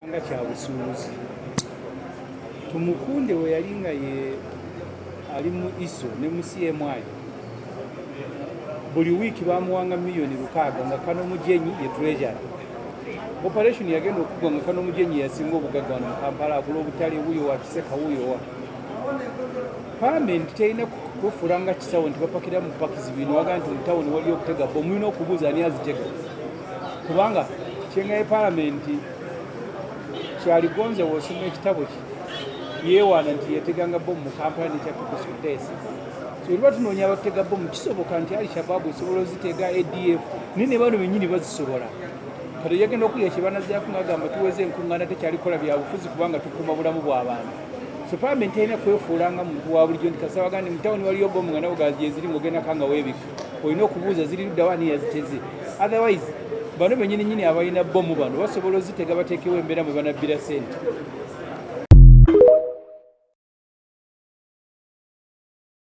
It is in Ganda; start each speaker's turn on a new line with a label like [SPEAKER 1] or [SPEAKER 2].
[SPEAKER 1] Nga kya busuubuzi. Tumukunde we yali nga ye ali mu ISO ne mu CMI, buli wiiki bamuwanga 6 million nga Kano Mujenyi ye treasurer. Operation yagenda okugwa nga Kano Mujenyi yasinga obugagga wano mu Kampala, agula obutale, wuyo wa Kiseka, wuyo wa Parliament. Terina kwefuula nga kisawo nti bapakira mu pakizi bino waga nti mu tawuni waliyo okutega bomu. Mulina okubuuza ani azitega, kubanga kyengaye Parliament kyaligonze. Wosoma ekitabo kye yeewaana nti yeteganga bomu mu Kampala nekya People's Kuteesa. So tuba tunoonya abatega bomu, kisoboka nti Al Shababu esobola ozitega, ADF, naye ne bano bennyini bazisobola. Kati yagenda okulya kyebanazaako ngagamba tuweze enkuŋŋaana, tekyalikola byabufuzi kubanga tukuuma bulamu bw'abantu. So Parliament terina kwefuula nga muntu wa bulijjo nti kasabaga nti mutawuni waliyo bomu nga nawe gyeziri ngaogendako nga weebika. Olina okubuuza ziri luddawa, ani yaziteze. Otherwise bano benyini nyini abalina bomu bano basobola ozitega, bateekewo embeera mwe banabbira sente.